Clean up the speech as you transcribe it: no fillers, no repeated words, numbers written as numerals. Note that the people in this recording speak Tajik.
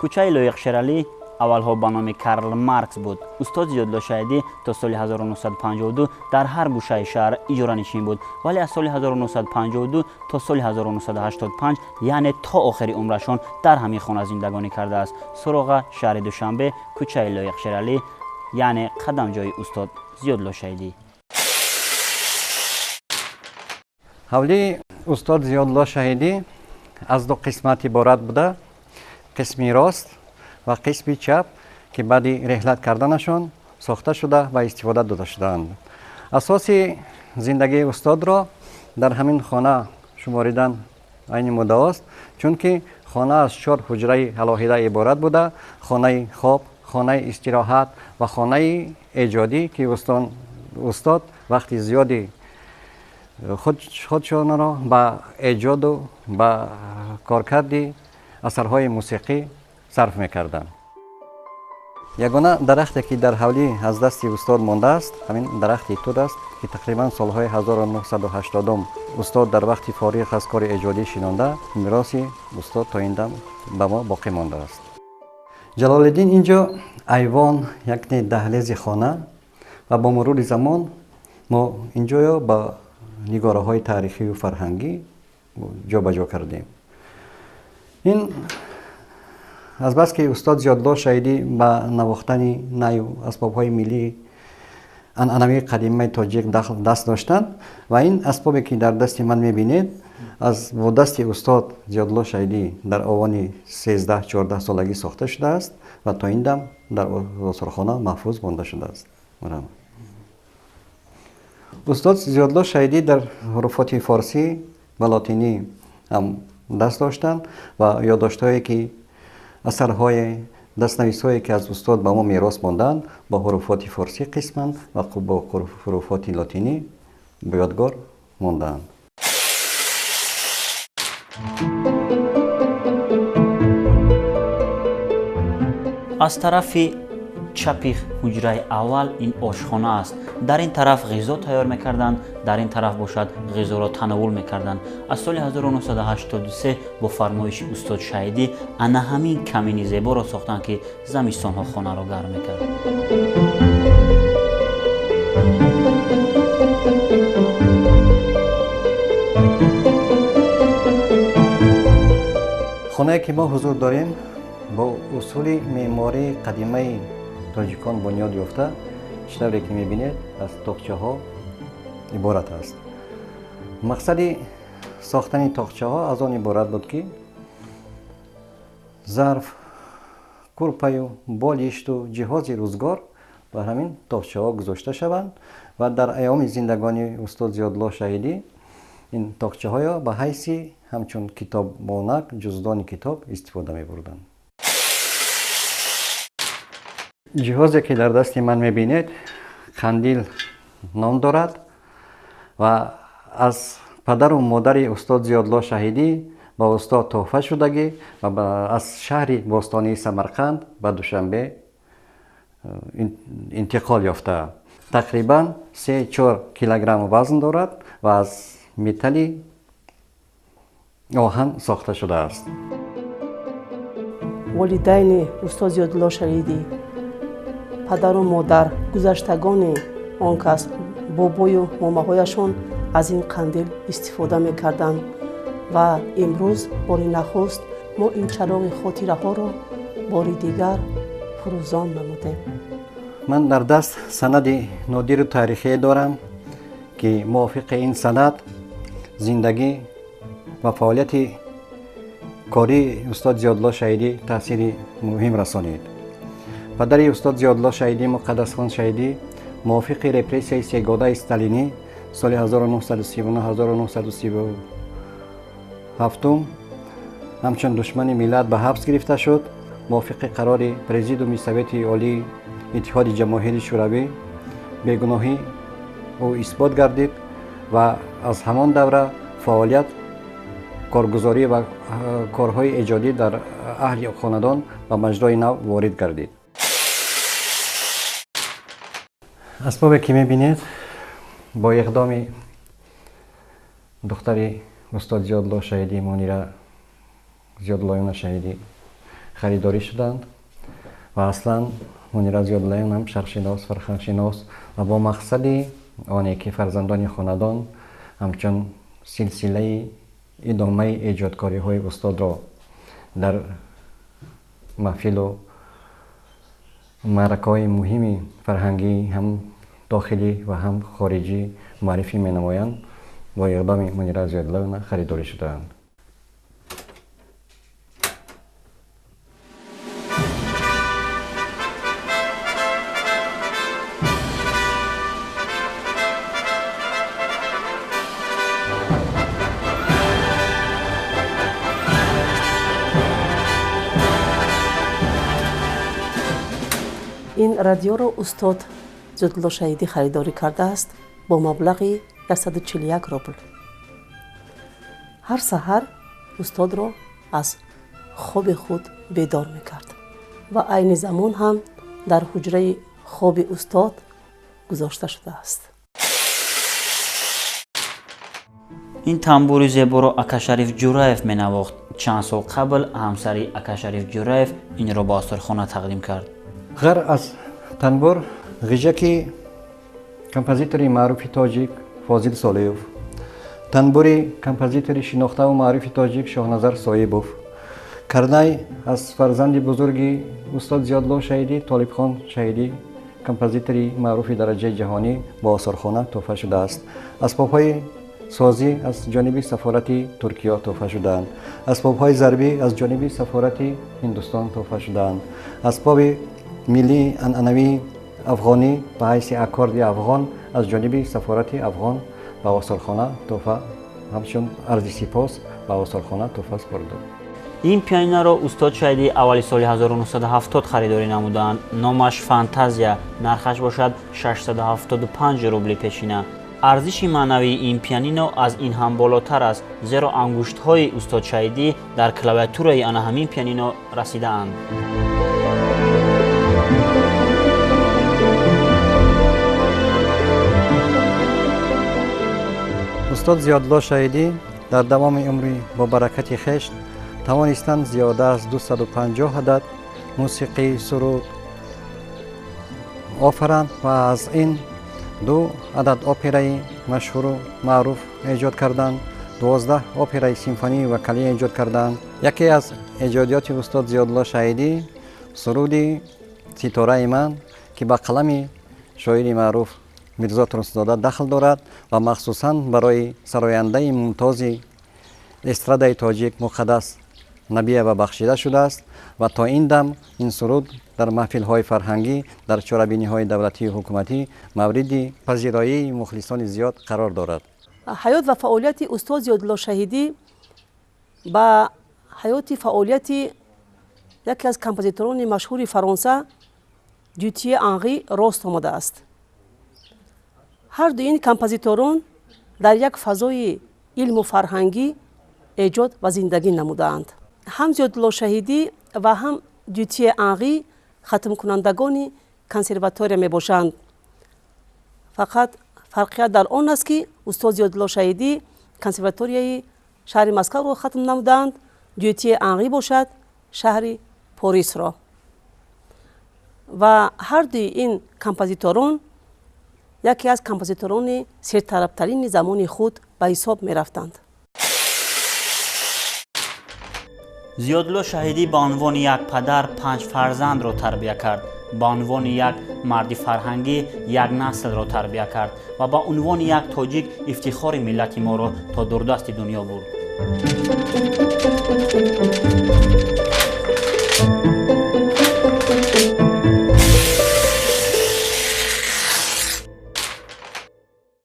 Кӯчаи Лоиқ Шералӣ аввалҳо ба номи Карл Маркс буд. Устод Зиёдулло Шаҳидӣ то соли 1952 дар ҳар гӯшаи шаҳр иҷоранишин буд, вале аз соли 1952 то соли 1985, яъне то охири умрашон дар ҳамин хона зиндагонӣ кардааст. Суроға шаҳри Душанбе, кӯчаи Лоиқ Шералӣ, яъне қадамҷои устод Зиёдулло Шаҳидӣ. Ҳавлии устод Зиёдулло Шаҳидӣ аз ду қисмат иборат буда: қисми рост ва қисми чап, ки баъди реҳлат карданашон сохта шуда ва истифода дода шудаанд. Асоси зиндагии устодро дар ҳамин хона шуморидан айни муддаост, чунки хона аз чор ҳуҷраи алоҳида иборат буда: хонаи хоб, хонаи истироҳат ва хонаи эҷодӣ, ки устод вақти зиёди худшонро ба эҷоду ба коркарди асарҳои мусиқӣ сарф мекарданд. Ягона дарахте, ки дар ҳавлӣ аз дасти устод мондааст, ҳамин дарахти тут аст, ки тақрибан солҳои 1980 устод дар вақти фориғ аз кори эҷодӣ шинонда, мероси устод то ин дам ба мо боқӣ мондааст. Ҷалолиддин инҷо айвон, якне даҳлези хона, ва бо мурури замон мо инҷоё ба нигораҳои таърихию фарҳангӣ ҷобаҷо кардем. Ин азбаски устод Зиёдулло Шаҳидӣ ба навохтани найу асбобҳои миллии анъанавии қадимаи тоҷик даст доштанд, ва ин асбобе, ки дар дасти ман мебинед, аз бо дасти устод Зиёдулло Шаҳидӣ дар овони 13-14 солагӣ сохта шудааст ва то ин дам дар осорхона маҳфуз монда шудааст. Устод Зиёдулло Шаҳидӣ дар ҳуруфоти форсӣ ва лотинӣ ҳам даст доштанд ва ёддоштҳое, ки асарҳое, дастнависҳое, ки аз устод ба мо мерос монданд, бо ҳуруфоти форсӣ қисман ва бо ҳуруфоти лотинӣ ба ёдгор мондаанд. Аз тарафи чапи ҳуҷраи аввал ин ошхона аст. Дар ин тараф ғизо тайёр мекарданд, дар ин тараф бошад ғизоро тановул мекарданд. Аз соли 1983 бо фармоиши устод Шаҳидӣ ана ҳамин камини зеборо сохтанд, ки замистонҳо хонаро гарм мекард. Хонае, ки мо ҳузур дорем, бо усули меъмории қадимаи тоҷикон бунёд ёфта, чӣ тавре ки мебинед, аз тоқчаҳо иборат аст. Мақсади сохтани тоқчаҳо аз он иборат буд, ки зарф, курпаю болишту ҷиҳози рӯзгор ба ҳамин тоқчаҳо гузошта шаванд ва дар айёми зиндагонии устод Зиёдулло Шаҳидӣ ин тоқчаҳоё ба ҳайси ҳамчун китобмонак, ҷуздони китоб истифода мебурданд. Ҷиҳозе, ки дар дасти ман мебинед, қандил ном дорад ва аз падару модари устод Зиёдулло Шаҳидӣ ба устод тӯҳфа шудагӣ ва аз шаҳри бостонии Самарқанд ба Душанбе интиқол ёфта. Тақрибан 3-4 килограмм вазн дорад ва аз металли оҳан сохта шудааст. Волидайни устод Зиёдулло Шаҳидӣ, падару модар, гузаштагони он кас, бобою момаҳояшон аз ин қандил истифода мекарданд ва имрӯз бори нахуст мо ин чароғи хотираҳоро бори дигар фурӯзон намудем. Ман дар даст санади нодиру таърихие дорам, ки мувофиқи ин санад зиндагӣ ва фаъолияти кории устод Зиёдулло Шаҳидӣ таъсири муҳим расонид. Падари устод Зиёдулло Шаҳидӣ, Муқаддасхон Шаҳидӣ, мувофиқи репрессияи сегодаи сталинӣ соли 1939-1937 ҳамчун душмани миллат ба ҳабс гирифта шуд. Мувофиқи қарори Президиуми Совети Олии Иттиҳоди Ҷамоҳири Шӯравӣ бегуноҳӣ ӯ исбот гардид ва аз ҳамон давра фаъолият, коргузорӣ ва корҳои эҷодӣ дар аҳли хонадон ба маҷрои нав ворид гардид. Асбобе, ки мебинед, бо иқдоми духтари устод Зиёдулло Шаҳидӣ, Мунира Зиёдуллоёна Шаҳидӣ харидорӣ шуданд ва аслан Мунира Зиёдуллоевна ҳам шарқшинос, фарҳангшинос ва бо мақсади оне ки фарзандони хонадон ҳамчун силсилаи идомаи эҷодкориҳои устодро дар маҳфилу маъракаҳои муҳими фарҳангӣ ҳам дохилӣ ва ҳам хориҷӣ муаррифӣ менамоянд, бо иқдоми Мунира Зиёдуллоевна харидорӣ шудаанд. Ин радиоро устод Зиёдулло Шаҳидӣ харидорӣ кардааст бо маблағи 141 рубл. Ҳар саҳар устодро аз хоби худ бедор мекард ва айни замон ҳам дар ҳуҷраи хоби устод гузошта шудааст. Ин тамбури зеборо Акашариф Ҷураев менавохт. Чанд сол қабл ҳамсари Акашариф Ҷураев инро ба осорхона тақдим кард. Ғайр аз танбур, ғижаки композитори маъруфи тоҷик Фозил Солиев, танбури композитори шинохтаву маъруфи тоҷик Шоҳназар Соибов, карнай аз фарзанди бузурги устод Зиёдулло Шаҳидӣ Толибхон Шаҳидӣ, композитори маъруфи дараҷаи ҷаҳонӣ, ба осорхона тӯҳфа шудааст. Асбобҳои созӣ аз ҷониби сафорати Туркия тӯҳфа шудаанд. Асбобҳои зарбӣ аз ҷониби сафорати Ҳиндустон тӯҳфа шудаанд. Асбоби миллии анъанавии афғонӣ ба ҳайси аккорди афғон аз ҷониби сафорати афғон ба осорхона тӯҳфа, ҳамчун арзи сипос ба осорхона тӯҳфа супурда. Ин пианиноро устод Шаҳидӣ аввали соли 1970 харидорӣ намуданд. Номаш Фантазия, нархаш бошад 675 рубли пешина. Арзиши маънавии ин пианино аз ин ҳам болотар аст, зеро ангуштҳои устод Шаҳидӣ дар клавиатураи ана ҳамин пианино расидаанд. Устод Зиёдулло Шаҳидӣ дар давоми умри бо баракати хеш тавонистанд зиёда аз 250 адад мусиқӣ, суруд офаранд ва аз ин 2 адад операи машҳуру маъруф эҷод карданд, 12 операи симфонию вокалӣ эҷод карданд. Яке аз эҷодиёти устод Зиёдулло Шаҳидӣ суруди «Ситораи ман», ки ба қалами шоири маъруф Мирзо Турсунзода дахл дорад ва махсусан барои сарояндаи мумтози эстрадаи тоҷик Муқаддас Набиева бахшида шудааст ва то ин дам ин суруд дар маҳфилҳои фарҳангӣ, дар чорабиниҳои давлатию ҳукуматӣ мавриди пазироии мухлисони зиёд қарор дорад. Ҳаёт ва фаъолияти устод Зиёдулло Шаҳидӣ ба ҳаёти фаъолияти яке аз композиторони машҳури Фаронса Дютье Анри рост омадааст. Ҳар ду ин композиторон дар як фазои илму фарҳангӣ эҷод ва зиндагӣ намудаанд. Ҳам Зиёдулло Шаҳидӣ ва ҳам Дютье Анри хатмкунандагони консерватория мебошанд. Фақат фарқият дар он аст, ки устод Зиёдулло Шаҳидӣ консерваторияи шаҳри Москваро хатм намудаанд, Дютье Анри бошад шаҳри Порисро. Ва ҳар дуи ин композиторон яке аз композиторони серталабтарини замони худ ба ҳисоб мерафтанд. Зиёдулло Шаҳидӣ ба унвони як падар 5 фарзандро тарбия кард, ба унвони як марди фарҳангӣ як наслро тарбия кард ва ба унвони як тоҷик ифтихори миллати моро то дурдасти дунё бурд.